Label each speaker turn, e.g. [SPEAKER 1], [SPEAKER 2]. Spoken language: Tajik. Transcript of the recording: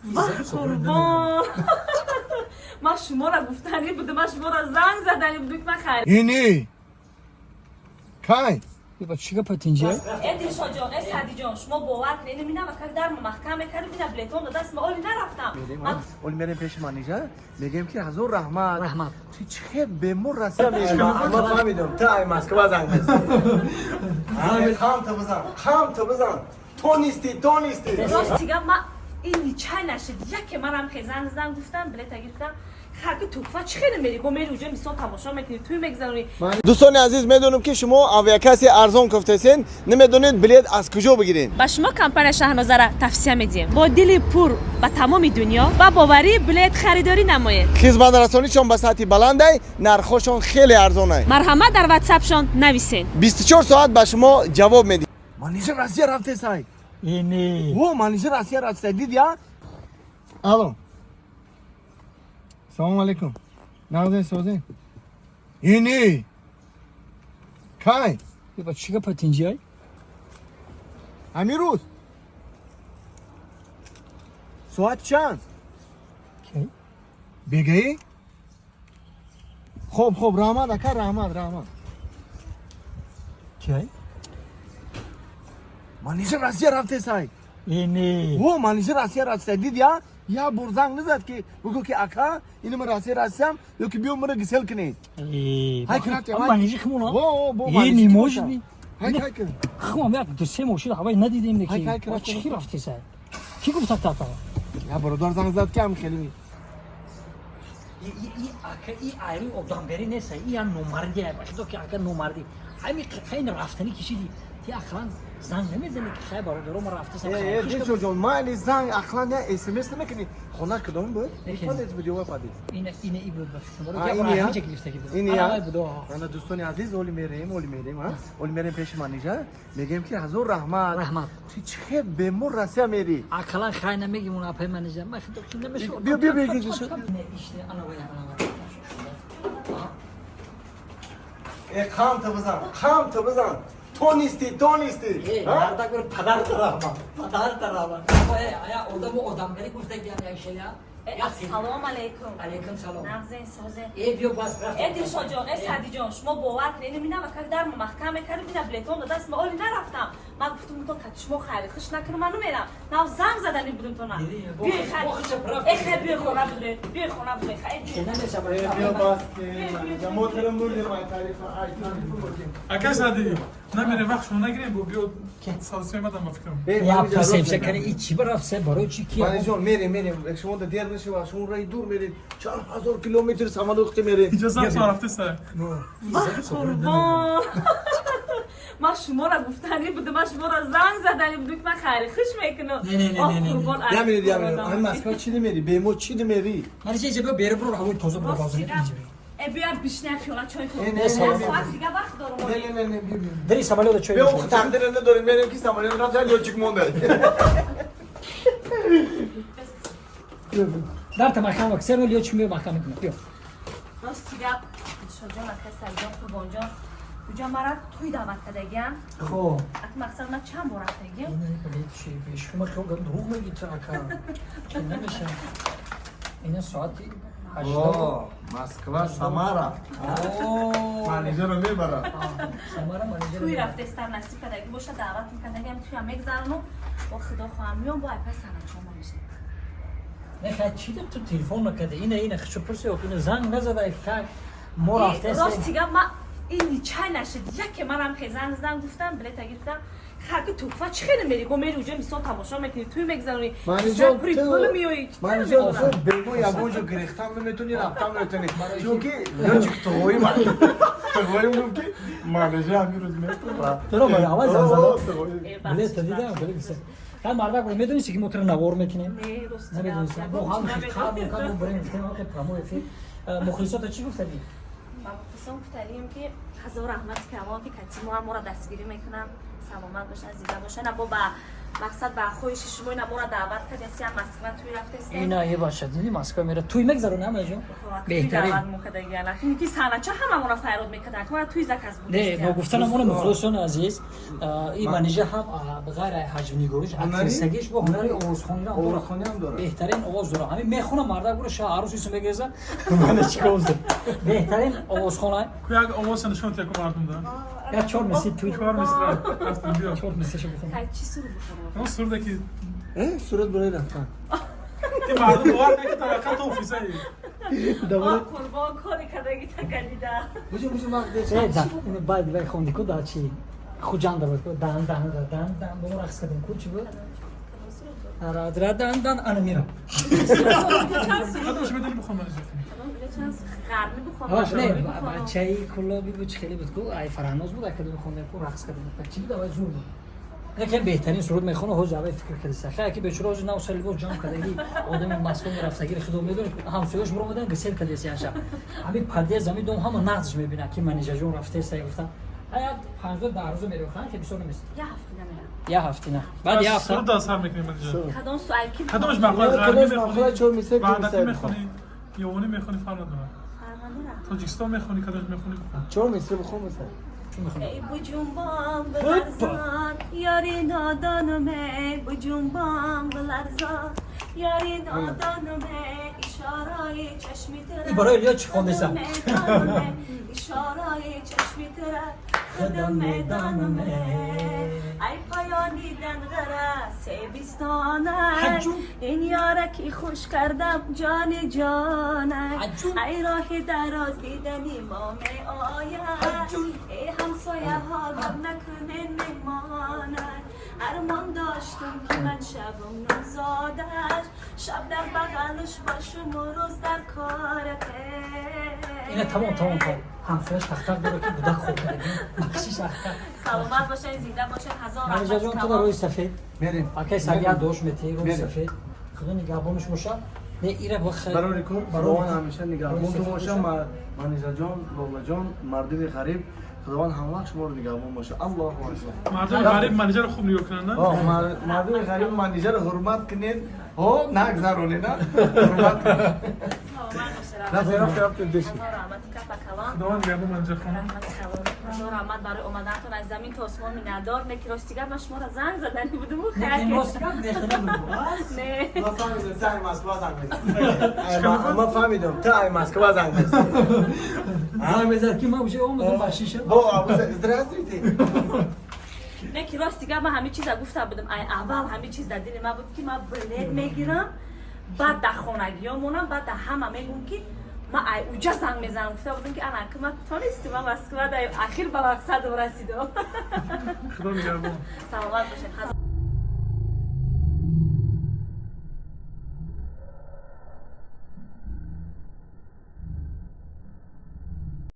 [SPEAKER 1] Вах, қурбон, ман шуморо гуфтанӣ будам, ман шуморо занг заданӣ будам, ки ман хайр.
[SPEAKER 2] Ини кай?
[SPEAKER 3] Ба чӣ гапа, тинҷа?
[SPEAKER 1] Э, Дилшодҷон, э, Саъдиҷон, шумо бовар кунед, ина минава как дар маҳкам мекардим, ина билетон дадаст, ма оли нарафтам.
[SPEAKER 2] Оли мерем пеши Манижа, мегӯем, ки ҳазор раҳмат.
[SPEAKER 3] Раҳмат.
[SPEAKER 2] Ту чӣ хел бемор Россия меши? Ман фаҳмидам, ту ай Москва занг мезанӣ. Қамта бизан, қамта бизан, то нисти, то нисти.
[SPEAKER 1] Рости гап, ма ин чай нашид, яке манам хе занг задан, гуфтам, билета гирифтам. Хаки туҳфа чӣ хеле мери, бо мери, уҷо мисол тамошо мекунӣ, туй мегзаронӣ.
[SPEAKER 2] Дӯстони азиз, медонам, ки шумо авиакасси арзон кофтесен, намедонед билет аз куҷо бигиред.
[SPEAKER 1] Ба шумо компания Шаҳнозара тавсия медиҳем. Бо дили пур ба тамоми дунё ба боварӣ билет харидорӣ намоед.
[SPEAKER 2] Хизматрасонишон ба сатҳи баландай, нархҳошон хеле арзонай.
[SPEAKER 1] Марҳамат, дар ватсапшон нависед.
[SPEAKER 2] 24 соат ба шумо ҷавоб медиҳ. Манижа Россия рафтесай.
[SPEAKER 3] Ини.
[SPEAKER 2] О, Манижа Россия рафтесай, дидя. Алло, салому алейкум, нағзен, созен. Ини кай?
[SPEAKER 3] Ба чӣ гапа, тинҷа?
[SPEAKER 2] Ҳамин рӯз соат чанд?
[SPEAKER 3] Кай?
[SPEAKER 2] Бегаӣ. Хоб, хоб, раҳмат, ака, раҳмат, раҳмат.
[SPEAKER 3] Кай?
[SPEAKER 2] Манижа Россия рафтесай.
[SPEAKER 3] Ини.
[SPEAKER 2] О, Манижа Россия рафтесай, дидя. Як бор занг назад, ки бугӯ, ки ака, ини ман Россия рафтесам ё ки биё, маро гисел кунед. Ҳай, крафте.
[SPEAKER 3] Манижи хмона.
[SPEAKER 2] О, бо.
[SPEAKER 3] Е, не может быть.
[SPEAKER 2] Ҳай, ҳай кун.
[SPEAKER 3] Хмон як ду се моҳ шуда, ҳавай надидем.
[SPEAKER 2] Ҳай, ҳай,
[SPEAKER 3] Неки
[SPEAKER 2] рафте.
[SPEAKER 3] чӣ рафтесай? Ки гуфта тата?
[SPEAKER 2] Я бародар занг зад, ки ам хеле.
[SPEAKER 3] И ака, и айри одамгари неста, и я номардӣ, ба худо, ки ака номардӣ. Ҳами хайн рафтанӣ кишиди, ти ақлан занг намезани, ки хай, бародаро, ма рафтесам?
[SPEAKER 2] Э, Дилшодҷон, майли, занг ақлан я СМС намекунӣ. Хона кадом буд?
[SPEAKER 3] Некин.
[SPEAKER 2] Подъезд буд ё подъезд?
[SPEAKER 3] Ина и буд, ба фикрам.
[SPEAKER 2] А, ини я?
[SPEAKER 3] Ҳеҷа гирифтаги буд.
[SPEAKER 2] Ини я?
[SPEAKER 3] Ана буд, оҳ.
[SPEAKER 2] Ана, дӯстони азиз, оли мерем, оли мерем, а? Оли мерем пеши Манижа, мегӯем, ки ҳазор раҳмат.
[SPEAKER 3] Раҳмат.
[SPEAKER 2] Ту чӣ хел бемор Россия мери?
[SPEAKER 3] Ақлан хай намегим, он апай Манижа, ма худо, ки намешавад.
[SPEAKER 2] Биё, биё, биё, биё.
[SPEAKER 3] Не, ишне, ана вай, ана вай.
[SPEAKER 2] Э, қамта бизан, қамта бизан, то нисти, то нисти.
[SPEAKER 3] Э, мардак бир, падарта раҳмат, падарта раҳмат. Э, ая одаму одамгари гуфтагиам, як шеля.
[SPEAKER 1] Э, ассалому алайкум.
[SPEAKER 3] Алайкум салом.
[SPEAKER 1] Нағзен, созен.
[SPEAKER 3] Э, биё, бас рафт.
[SPEAKER 1] Э, Дилшодҷон, э, Саъдиҷон, шумо бовар кунед, ина минава как дар маҳкам мекардим, ина билетон дадаст, ма оли нарафтам. Ман гуфтам, то кати шумо хайри хуш накунам, ман намерам. Нав занг задани будем тона. Биёй, хай. Э, хай, биёй, хона будре, биёй, хона будре, хай, биёй.
[SPEAKER 2] Биё, бас, Манижа, мо тара мурдем, ай тарифа, ай тарифа мурдем.
[SPEAKER 4] Ака Сади, намерем, вақт шумо нагирем, бо биё, савсия мадам, ба фикрам.
[SPEAKER 2] Э,
[SPEAKER 3] Я
[SPEAKER 2] Манижа,
[SPEAKER 3] пасем
[SPEAKER 2] рост
[SPEAKER 3] шакари
[SPEAKER 2] мегӯям.
[SPEAKER 3] и чӣ барафт се, барои чӣ, ки?
[SPEAKER 2] Манижон, мерем, мерем, шумо да дер нашава, шумо раи дур меред, чанд ҳазор километр самолёт меред.
[SPEAKER 4] Иҷозат, со рафтеса.
[SPEAKER 1] Вах, қурбон, ман шуморо гуфтанӣ будам, ман шуморо занг заданӣ будам, ки ман хайри хуш мекунам.
[SPEAKER 3] Не, не, не,
[SPEAKER 1] Оҳ,
[SPEAKER 3] не, не, не.
[SPEAKER 1] қурбон.
[SPEAKER 2] Я меред, я меред, ай Москва чӣ намери, бемо чӣ намери?
[SPEAKER 3] Манижа, иҷа биё, беру, бирор, ҳавои тоза бирор,
[SPEAKER 1] Рости
[SPEAKER 3] бозани
[SPEAKER 1] гап.
[SPEAKER 3] иҷа.
[SPEAKER 1] Э, биё, бишнем, хиёла чой
[SPEAKER 2] Не,
[SPEAKER 1] хӯрем.
[SPEAKER 2] не, не,
[SPEAKER 1] Соат
[SPEAKER 2] не.
[SPEAKER 1] дига вақт дорам.
[SPEAKER 2] Не, не, не, не, биё, биё.
[SPEAKER 3] Дари самолёта чой
[SPEAKER 2] Биё.
[SPEAKER 3] бихӯр.
[SPEAKER 2] Тақдир надорем, мерем, ки самолёт рафт, лётчик монда.
[SPEAKER 3] Дарта маҳкам вак, серо лётчик меё, маҳкам мекунад. Биё.
[SPEAKER 1] Рости гап, Дилшодҷон, ака Саидҷон, Қурбонҷон, уҷа мара туй даъват кардагиам.
[SPEAKER 3] Хоб.
[SPEAKER 1] Ак, мақсад, ман чанд бор рафтагиам.
[SPEAKER 3] Шумо хел дурӯғ мегӣ ту, ака. Ки намеша. Ина соати 8.
[SPEAKER 2] О, Москва, Самара. Манижаро мебарад.
[SPEAKER 3] Самара, Манижа.
[SPEAKER 1] Туй рафтестам, насиб кардагӣ боша, даъват мекардагиам, туям мегзаронум, бо худо хоҳам, меом, бо айпай санатшома мешавам.
[SPEAKER 3] Не, хай, чӣ деб ту телефон накарди? Ина хичу пурси, ина занг назадай, хай мо рафтесем.
[SPEAKER 1] Рости гап, ма ин чай нашид, яке манам хе занг задан, гуфтам, билета гирифтам. Хаки туҳфа чӣ хеле мери, бо мери, уҷо мисол тамошо мекунӣ, туй мегзаронӣ.
[SPEAKER 2] Манижон,
[SPEAKER 1] пури пул меоӣ.
[SPEAKER 2] Манижон, ту бемо ягон ҷо гирехтам наметонӣ, рафтам наметонӣ. Чунки лётчик туғои ман. Туғоим гуфт, ки Манижа ҳамин рӯз метавонад.
[SPEAKER 3] Туро барои аввал занг задам.
[SPEAKER 1] Э,
[SPEAKER 3] Билета дидам, билет гирифтам. Хай, мардак, медонисти, ки мо туро навор мекунем?
[SPEAKER 1] Не, рости гап,
[SPEAKER 3] Намедонистам. Бо
[SPEAKER 1] ягон
[SPEAKER 3] ҳам
[SPEAKER 1] чиз
[SPEAKER 3] қабл
[SPEAKER 1] намедонистам.
[SPEAKER 3] қабл бурем, гуфтем, охе прямой эфир. Мухлисота чӣ гуфтадӣ?
[SPEAKER 1] Ба мухлисон гуфталием, ки ҳазор раҳмати калон, ки кати мо ҳам моро дастгирӣ мекунанд. Саломат бошанд, зинда бошанд. Бо ба Мақсад, ба хоҳиши шумо ина моро даъват кардем, сия Москва туй рафтестем.
[SPEAKER 3] Ина е баша, диди, Москва мера, туй мегзарони, ҳамаҷон беҳтарин.
[SPEAKER 1] Ки санача ҳама моро файрод мекардан, ки туй заказ буд.
[SPEAKER 3] Не, ногуфтанам оно, мухлисони азиз, и Манижа ҳам ғайр аз ҳаҷвнигориш, актрисагиш, бо ҳунари овозхониам.
[SPEAKER 2] Овозхониам дорад.
[SPEAKER 3] Беҳтарин овоз дорад. Ҳамин мехона, мардак буро ша арӯс исм мегреза. Мана чӣ кор, беҳтарин овозхона.
[SPEAKER 4] Ку як овоза нишон тия ку мардум да.
[SPEAKER 3] Як чор мисли туй.
[SPEAKER 4] Чор мисра рафтем, биё.
[SPEAKER 3] Чор мислиша бихонам.
[SPEAKER 1] Чӣ суруд бихонам?
[SPEAKER 4] Он суруде ки
[SPEAKER 2] Сурат барои рафтан.
[SPEAKER 4] Ки мардум бовар кунад, ки таваққат офисаи.
[SPEAKER 1] Қурбон, кори кардаги такалида.
[SPEAKER 2] Буҷу, буҷу, вақт.
[SPEAKER 3] Баъд вай хонди ку, да, чи Хуҷанда буд ку, дан дан дан дан, бо рақс кардем ку, чи буд, ра дан дан, ана мира.
[SPEAKER 4] Кадомаш медонӣ, бихон, Манижа.
[SPEAKER 3] Не, бачаи кулоби буд, чи хеле буд ку, ай Фараҳноз буд, ай кадоми хондем ку, рақс кардем, чи буд, авай зур буд. Якем беҳтарин суруд мехона. Ҳозир авай фикр кардиса, хай, ки бечора ҳозир нав сали либос ҷамъ кардаги, одами Москва мерафтагири худо медонӣ, ҳамсояш биромадан, гисел кардеси яша ҳамин подъезд, ҳамин дом, ҳама нағзш мебинад, ки Манижаҷон рафтеса. Гуфтам, як 5-10 рӯза меравхан, ки бисёр намест.
[SPEAKER 1] Я ҳафта намерам.
[SPEAKER 3] Я ҳафтина, баъд я ҳафта.
[SPEAKER 4] Суруд сар мекунем, Манижа.
[SPEAKER 1] Кадом суай ки?
[SPEAKER 4] Кадомаш мақбул? Ғарбӣ мехонӣ,
[SPEAKER 2] Чор мисра.
[SPEAKER 4] ваҳдатӣ мехонӣ, ёвонӣ мехонӣ, фарқ надорад, Тоҷикистон мехонӣ, кадомаш мехонӣ?
[SPEAKER 2] Чор мисра бихон масалан.
[SPEAKER 1] Эй буҷунбон, биларзон, ёри нодонум, эй буҷунбон, биларзон, ёри нодонум, ишораи чашми тура.
[SPEAKER 3] Барои Илё чӣ хондесам?
[SPEAKER 1] Ишораи чашми тура худам медонам. Ай поёни данғара себистона, ин ёра ки хуш кардам, ҷони ҷона, ай роҳи дароз дидани мо меояд. Эй ҳамсояҳо, гап накунен, меҳмонад. Армон доштам, ки ман шавам нозодаш, шаб дар бағалаш бошуму рӯз дар корате.
[SPEAKER 3] Ина, тамом, тамом, тамом. Ҳамсояш тахтақ дора, ки гудак хоб кардаги, бахшиш, ахта.
[SPEAKER 1] Саломат бошед, зинда бошед, ҳазор
[SPEAKER 3] Манижаҷон, ту дар рӯи сафед.
[SPEAKER 2] Мерем.
[SPEAKER 3] Акай сагия дош метеҳӣ, рӯи
[SPEAKER 2] Мерем.
[SPEAKER 3] сафед, худо нигаҳбонаш бошад. Не, ира.
[SPEAKER 2] Барори кор, худованд ҳамеша нигаҳбонтон боша, Манижаҷон, Лолаҷон, мардуми ғариб, худованд ҳамвақт шуморо нигаҳбон боша. Аллоҳу акбар.
[SPEAKER 4] Мардуми ғариб Манижаро хуб нигоҳ кунанд, на?
[SPEAKER 2] Мардуми ғариб Манижаро ҳурмат кунед, ҳо, нагзаронед, на, ҳурмат кунед.
[SPEAKER 1] Саломат бошед.
[SPEAKER 2] Рафте, рафте, рафте, деши.
[SPEAKER 1] Ҳазор раҳмати капа калон.
[SPEAKER 4] Худованд нигаҳбон, Манижа хонум.
[SPEAKER 1] Раҳмати калон, ҳазор раҳмат барои омаданатон. Аз замин то осмон миннатдор. Не, ки рости гап, ман шуморо занг задани будуму. Не.
[SPEAKER 2] Ман фаҳмидам, ту ай Москва занг мезанӣ. Ман фаҳмидам, ту ай Москва занг мезанӣ.
[SPEAKER 3] Занг мезад, ки ман уже омадам, бахшиша.
[SPEAKER 2] Бо здравствуйте.
[SPEAKER 1] Не, ки рости гап, ман ҳамин чиза гуфта будам ай аввал, ҳамин чиз дар дили ман буд, ки ман билет мегирам, баъд дар хонагиё монам, баъд дар ҳама мегӯм, ки ман ай уҷа занг мезанам. Гуфта будам, ки ана ки ман тонистим, ман Москва да ахир ба мақсадам расидам.
[SPEAKER 4] Худо нигаҳбон.
[SPEAKER 1] Саломат бошед.